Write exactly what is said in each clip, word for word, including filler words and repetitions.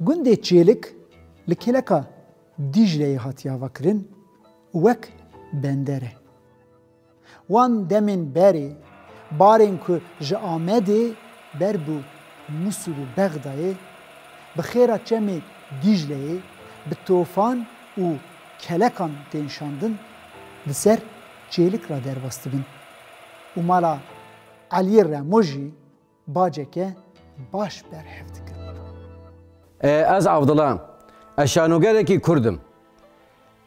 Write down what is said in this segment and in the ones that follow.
Gundê Çêlik li kêleka Dîcleyê hatiye avakirin û wek bender e. Wan demên berê, barên ku ji Amedê ber bi Mûsil û Bexdayê, bi xêra çemê Dîcleyê, bi tofan û kelekan tên şandin, li ser Çêlik re derbas dibin û mala Eliyê Remo jî baceke baş berhev dikin. E, ez Avdila, ez şanogerekî Kurd im.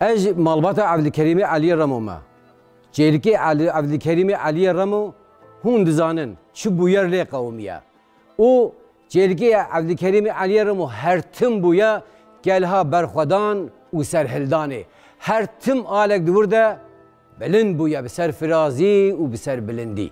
Ez ji malbata Evdilkerîmê Eliyê Remo me. Çêlikê Evdilkerîmê Eliyê Remo hûn dizanin çi bûyer lê qewimiye. Û çêlikê Evdilkerîmê Eliyê Remo her tim bûye gelha berxwedan û serhildanê. Her tim alek di wir de bilind bûye bi serfirazî û bi serbilindî.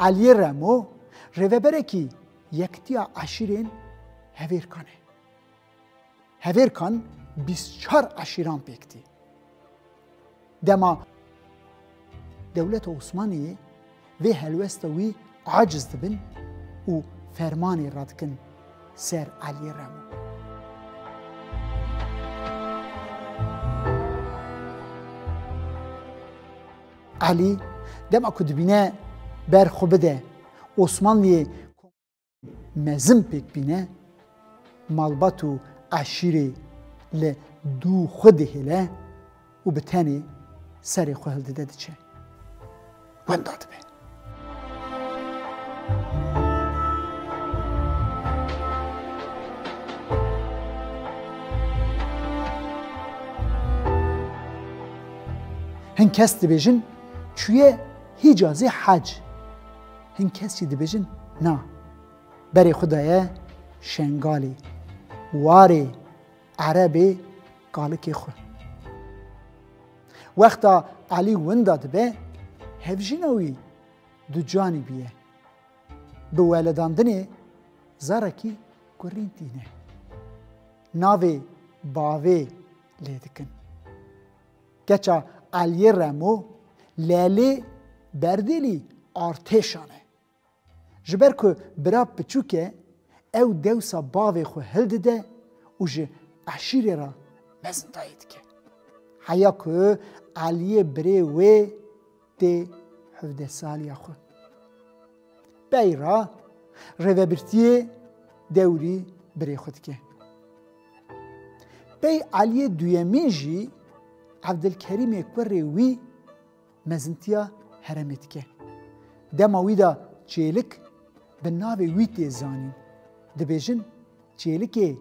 Eliyê Remo rêveberekî Yekitiya Eşîrên Hevêrkan e. Hevêrkan bîst çar eşîran pêk tê. Dema dewleta Osmaniyê vê helwesta wî aciz dibin û fermanê radikin ser Eliyê Remo. Elî dema ku dibîne ber xwe bide, Osmanliyê mezin pêk bîne, malbat û eşîrê li dû xwe dihêle û bi tenê serê xwe hildide diçe. Wenda dibe. Hin kes dibêjin çûye Hîcazê hec. Hin kes jî dibêjin na. Berê xwe daye Şengalê, warê Erebê kalikê xwe. Wexta Elî winda dibe, hevjîna wî ducanî bûye. Bi weledandinê zarekî kurîn tîne. Navê bavê lê dikin. Keça Eliyê Remo, Lelê Berdêlî Artêşan e. Ji ber ku bira piçûk e, ew dewsa bavê xwe hildide û ji eşîrê re mezindayî dike. Heya ku Eliyê birê wê tê hevdeh saliya xwe. Pey re rêvebirtiyê dewrî birê xwe dike. Pey Eliyê duyemîn jî Evdilkerîmê kurê wî mezintiya herêmê dike. Dema wî de Çêlik bi navê wî tê zanîn. Dibêjin Çêlikê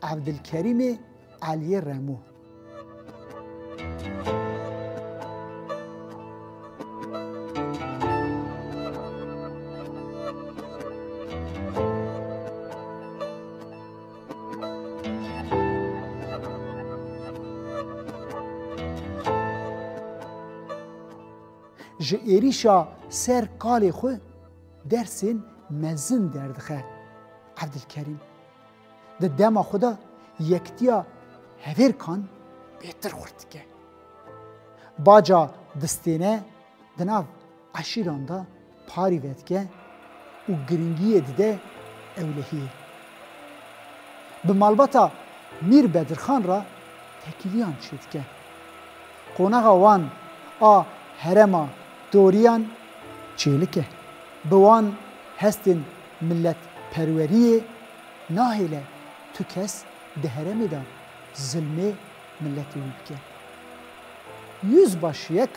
Evdilkerîmê Eliyê Remo. Ji êrîşa ser kalê xwe dersên mezin derdixe Evdilkerîm. Di dema xwe de yekitiya hevêrkan bêtir xurt dike. Baca distêne di nav eşîran de parî vedike û giringiyê dide ewlehiyê. Bi malbata Mîr Bedirxan re tekîliyan çêdike. Qonaxa wan a herêma Doriyan Çêlik e. Bi wan hestên miletperweriyê nahêle tu kes di herêmê de zilmê miletê wî bike. Yüzbaşiyek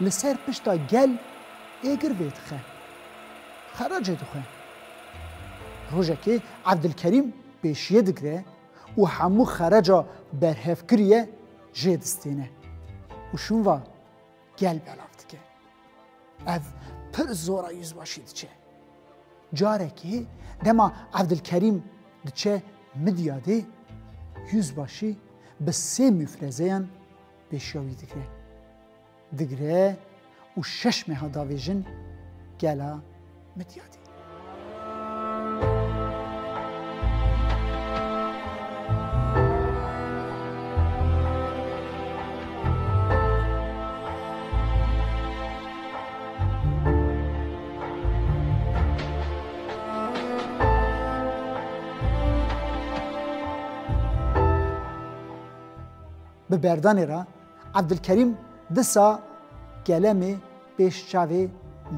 li ser pişta gel êgir vêdixe. Xeracê dixwe. Rojekê Evdilkerîm pêşiyê digire û hemû xereca berhevkirî ye jê distêne û şûnva gel belav dike. Ev pir zora yüzbaşî diçe. Carekê dema Evdilkerîm diçe Midyadê, yüzbaşî bi sê mufrezeyan pêşiya wî digre. Digre û şeş meha davêjin gela Midyadê. Bi berdanê re Evdilkerîm disa gelemê pêş çavê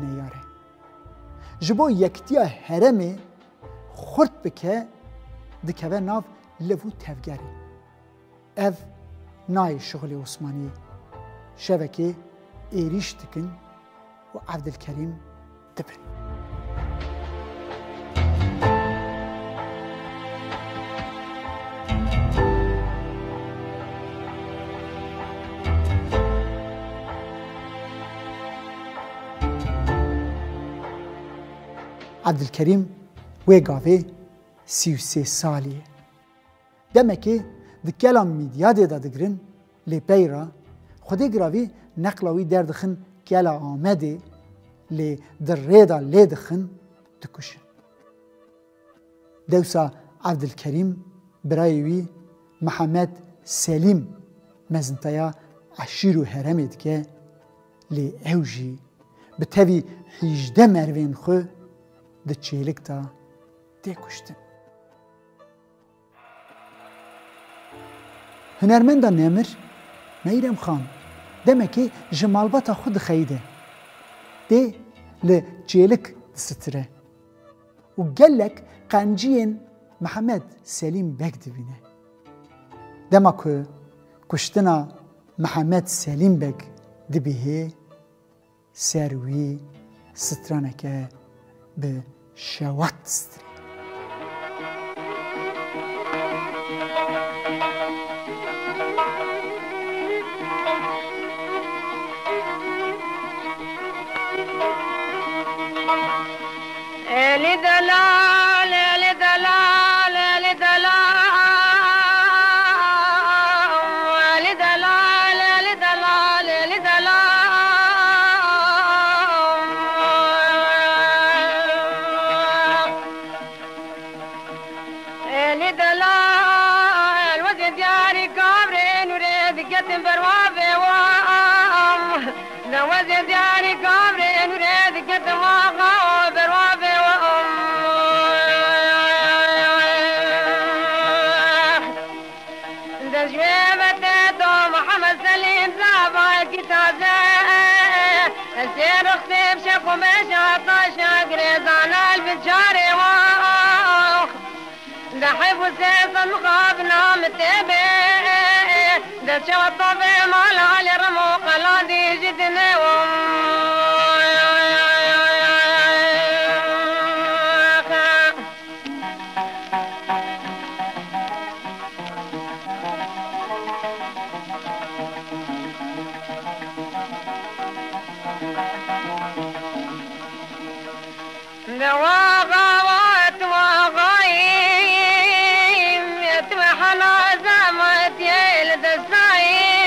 neyar e. Ji bo yekitiya herêmê xurt bike, dikeve nav liv û tevgerê. Ev nayê şixulê Osmaniyê. Şevekê êrîş dikin û Evdilkerîm dibin. Evdilkerîm wê gavê sî û sê salî ye. Demekê di kela Mîdyadê de digirin, lê pey re Xwedê giravî neqla wî derdixin kela Amedê, lê di rê de lê dixin, dikuşin. Dewsa Evdilkerîm birayê wî Mihemed Selîm mezinteya eşîr û herêmê dike, lê ew jî bi tevî hîjdeh merivên xwe di çêlik de tê kuştin. Hunermenda nemir Meyrem Xan demekê ji malbata xwe dixeyide. Tê li çêlik disitire û gelek qenciyên Mihemed Selîm Beg dibîne. Dema ku kuştina Mihemed Selîm Beg dibihê, ser wî straneke bi şewat distirê. Elî delal, elî delal, elî delal, elî delal, elî delal, elî delal. Elî delal, wezê diyarî kabrên û rê diketin berwavê wan. Dewezê diyarî kabrên û rê diketin waxa berwavê wan. De ji wê vete do Mihemed Selîm zavayekî taze. Ez ê rixsê bi şeq û meşa taşa girêdana li bin çarê wan. De heyf û sê sed mixabina min tê bê. De çawa tovê mala Alê Remo qelandî ji dinê wan. De waxa wa tu waxayî, tu hela zemetiyê li destayî.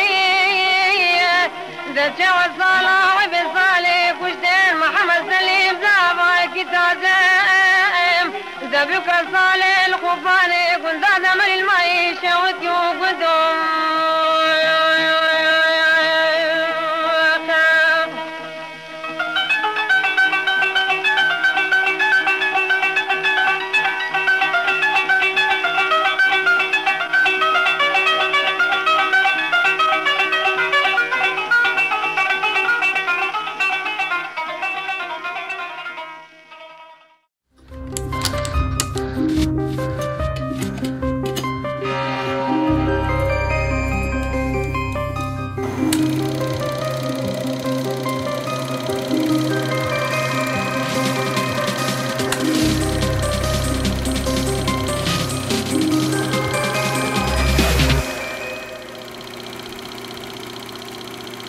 De çewa sala wê bi salê kuştên Mihemed Selîm zavayekî taze. De bûka salê li Xubanê gunda de